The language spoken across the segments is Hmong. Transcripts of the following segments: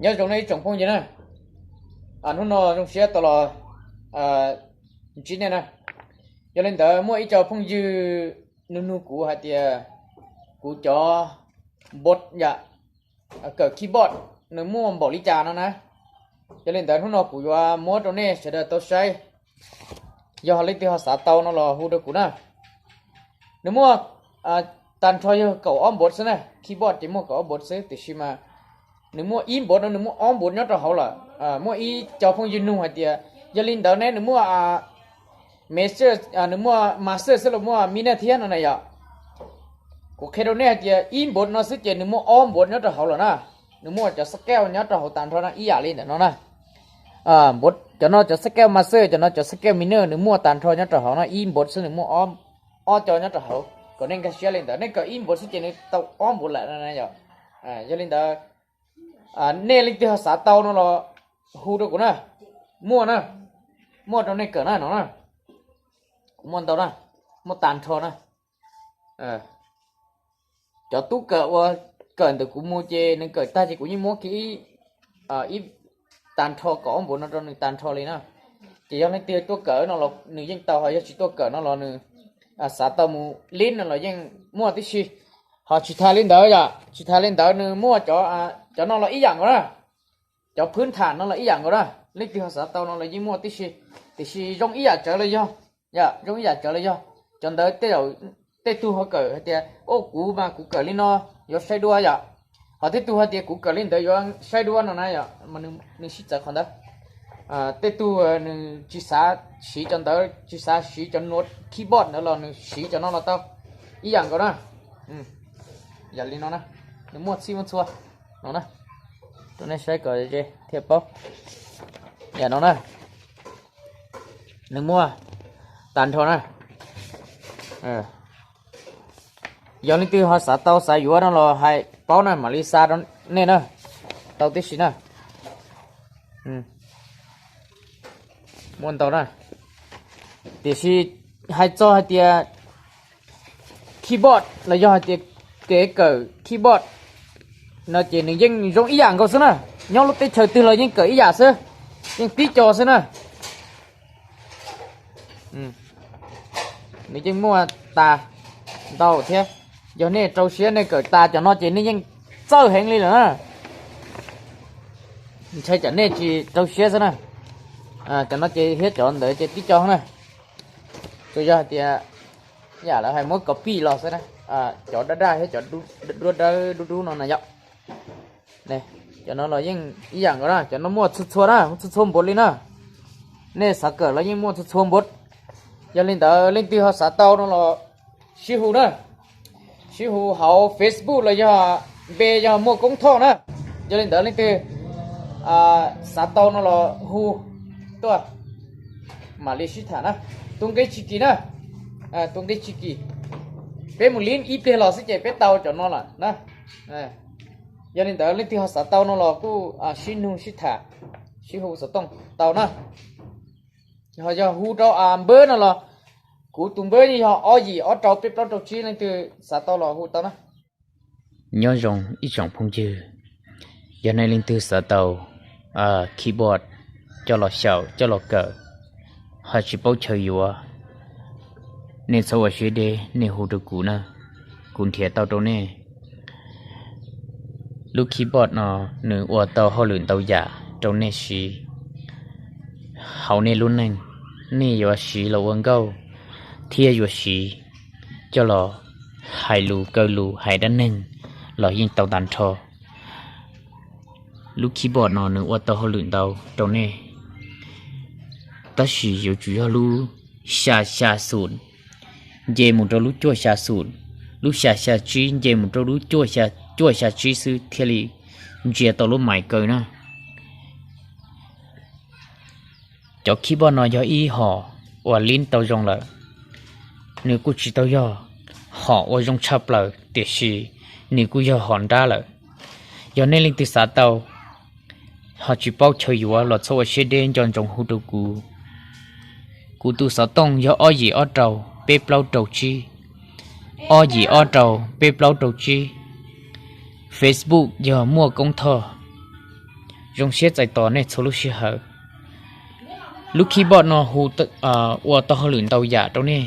Nyob zoo nej ib tsoom phooj ywg na, hnub no zoo siab tau los ntsib nej na. Yog li ntawd muaj ib co phooj ywg nug nug kuv hais tias kuv cov npov yam kawm keyboard nws muaj npaum li cas no na. Yog li ntawd hnub no kuv yuav muab rau nej sawv daws tau saib. Yog leej twg ho xav tau no los hu rau kuv na. Nws muaj tag nrho yog kaum ob npov xwb na, keyboard ces muaj kaum ob npov xwb, tiam sis mas nws muaj ib npov no nws muaj ob npov nyob rau hauv lawm. Muaj ib co phooj ywg nug hais tias yog li ntawd ne nws muaj master, nws muaj master xwb los muaj minor thiab no na yom. Kuv qhia rau nej hais tias ib npov no xwb ces nws muaj ob npov nyob rau hauv lawm na. Nws muaj cov scale nyob rau hauv tag nrho no ib yam li ntawm no na. Cov no cov scale master, cov no cov scale minor, nws muaj tag nrho nyob rau hauv no, ib npov xwb nws muaj ob co nyob rau hauv. Kom nej nkag siab li ntawd, nej kawm ib npov xwb ces nws tau ob npov lawm no na yom. Yog li ntawd nej leej twg ho xav tau no los hu rau kuv na. Muaj na, muaj rau nej kawm na no na. Kuv muaj ntau na, muaj tag nrho na. Cov tub kawm uas kawm ntawm kuv mus ces nws kawm tag ces kuv yeej muab kiag ib tag nrho kaum ob npov no rau nws tag nrho li na. Ces yog leej twg tuaj kawm no los nws yeej tau, ho yog tsis tuaj kawm no los nws xav tau mus lib no los yeej muaj tib si. Ho tsis tas li ntawd yom, tsis tas li ntawd nws muaj cov no los ib yam nkaus na. Cov phwb tham no los ib yam nkaus na, leej twg ho xav tau no los yeej muaj tib si, tiam sis zoo ib yam tsawv los yog, zoo ib yam tsawv los yog. Cov ntawd tej tug ho kawm hais tias o kuv mas kuv kawm li no yuav saib dua yom, ho tej tug hais tias kuv kawm li ntawd yuav saib dua no na yom, nws sib txawv qhov ntawd. Tej tug nws tsis xav siv cov ntawd, tsis xav siv cov nuav keyboard ntawd los nws siv cov no los tau ib yam nkaus na. Yam li no na, nws muaj txhij muaj txhua no na, rau nej saib kom ze thiaj paub. Yam no na, nws muaj tag nrho na. Yog leej twg ho xav tau xav yuav no los hais paub na, mam li xa rau nej na, tau tib si na. Muaj ntau na, tiam sis hais txog hais tias keyboard los yog hais tias kev kawm keyboard no ces nws yeej zoo ib yam nkaus xwb na. Nyob lub teb chaws twg los yeej kawm ib yam xwb, yeej tib co xwb na. Nws yeej muaj tas ntau thiab. Yog nej rau siab nej kawm tas cov no ces nej yeej txawj heev li lawm na. Ntshai tsam nej tsis rau siab xwb na. Cov no ces thiab cov ntawd ces tib co na. Tsuas yog hais tias yam lawv hais muab copy los xwb na. Cov daj daj thiab cov duab dawb dub dub no na yom. Cov no los yeej ib yam nkaus na, cov no muaj txhua txhua na, txhua txhua npawd li na. Nej xav kawm los yeej muaj txhua txhua npawd. Yog li ntawd leej twg ho xav tau no los sib hu na, sib hu hauv Facebook los yog npe yog Muaj Koob Thoj na. Yog li ntawd leej twg xav tau no los hu tuaj, mam li sib tham na. Tus nqi tsis kim na, tus nqi tsis kim. Peb mus lib ib pliag los xwb ces peb tau cov no lawm na. Yog li ntawd leej twg ho xav tau no los kuj sib nug sib tham, sib hu xov tooj tau na. Ho yog hu rau npawb no los kuv tus npawb yog ob yim ob rau peb plaub rau tsib, leej twg xav tau los hu tau na. Nyob zoo ib tsoom phooj ywg, yog nej leej twg xav tau keyboard coj los xyaum coj los kawm, ho tsis paub chaw yuav, nej txhob ua siab deb, nej hu rau kuv na, kuv nrhiav tau rau nej. Lub keyboard no nws ua tau hauj lwm ntau yam rau nej siv hauv nej lub neej. Nej yuav siv los ua nkauj thiab yuav siv coj los hais lus kaw lus hais dab neeg los yeej tau tag nrho. Lub keyboard no nws ua tau hauj lwm ntau rau nej, tab sis yuav tsum yog lub xya xya xum nce mus rau lub cuaj xya xum, lub xya xya tsib nce mus rau lub cuaj xya tsib xwb thiaj li ntsia tau lub mais kaw na. Cov keyboard no yog ib hom uas lib tau zoo lawm, nws kuj tsis tau yog hom uas zoo tshaj plaws, tiam sis nws kuj yog hom nrab lawm. Yog nej leej twg xav tau ho tsis paub chaw yuav los txhob ua siab deb, nco ntsoov hu rau kuv. Kuv tus xov tooj yog ob yim ob rau peb plaub rau tsib, ob yim ob rau peb plaub rau tsib. Facebook yog Muaj Koob Thoj. Zoo siab txais tos nej txhua lub sij hawm. Lub keyboard no hu, ua tau hauj lwm ntau yam rau nej,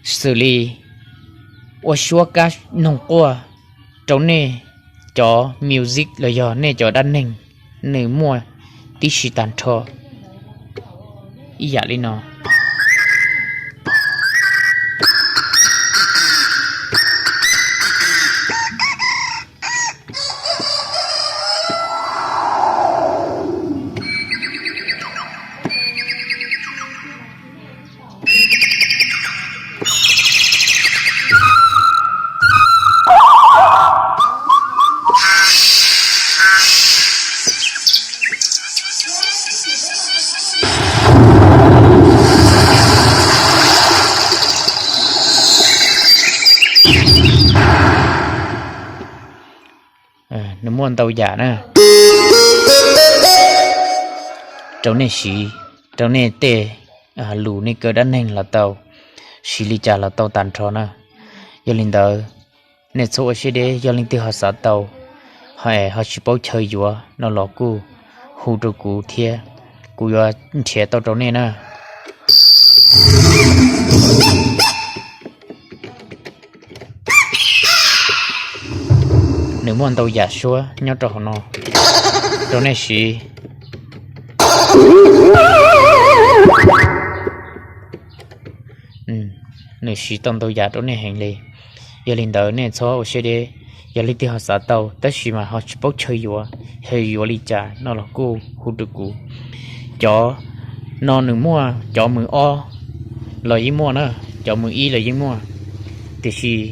xws li ua suab kab noog quaj rau nej cov music los yog nej cov dab neeg, nws muaj tib si tag nrho ib yam li no. Nws muaj ntau yam na rau nej siv, rau nej tej lus nej kaw dab neeg los tau, siv li cas los tau tag nrho na. Yog li ntawd, nej txhob ua siab deb, yog leej twg ho xav tau, ho es ho tsis paub chaw yuav no los kuj hu rau kuv thiab, kuv yuav nrhiav tau rau nej na. Nws muaj ntau yam suab nyob rau hauv no rau nej siv. Nws siv tau ntau yam rau nej heev li. Yog li ntawd nej txhob ua siab deb, yog leej twg ho xav tau tab sis mas ho tsis paub chaw yuav, ho yuav li cas no los kuj hu rau kuv. Cov no nws muaj, cov mws ob los yeej muaj na, cov mws ib los yeej muaj, tiam sis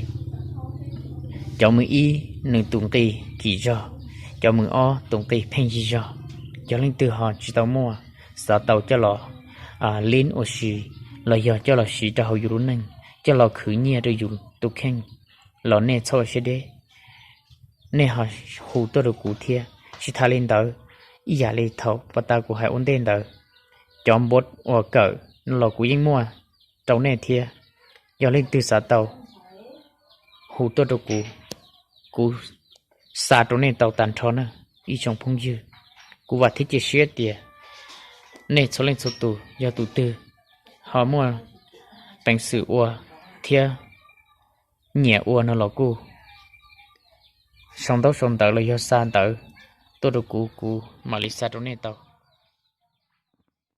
cov mws ib nws tus nqi kim zog, cov mws ob tus nqi pheej yig zog. Yog leej twg ho tsis tau muaj, xav tau coj los lib ua si los yog coj los siv rau hauv yus lub neej, coj los khwv nyiaj rau yus tus kheej los nej txhob ua siab deb, nej ho hu tuaj rau kuv thiab. Tsis tas li ntawd, ib yam li thaum pas tas kuv hais ua ntej ntawd, cov npua uas kawm no los kuv yeej muaj rau nej thiab. Yog leej twg xav tau, hu tuaj rau kuv, kuv xa rau nej tau tag nrho na ib tsoom phooj ywg. Kuv vam thiab cia siab tias nej txhua leej txhua tus yog tus twg ho muaj peev xwm ua thiab nyiam ua no los kuj sau ntaub sau ntawv los yog xa ntawv tuaj rau kuv, kuv mam li xa rau nej tau.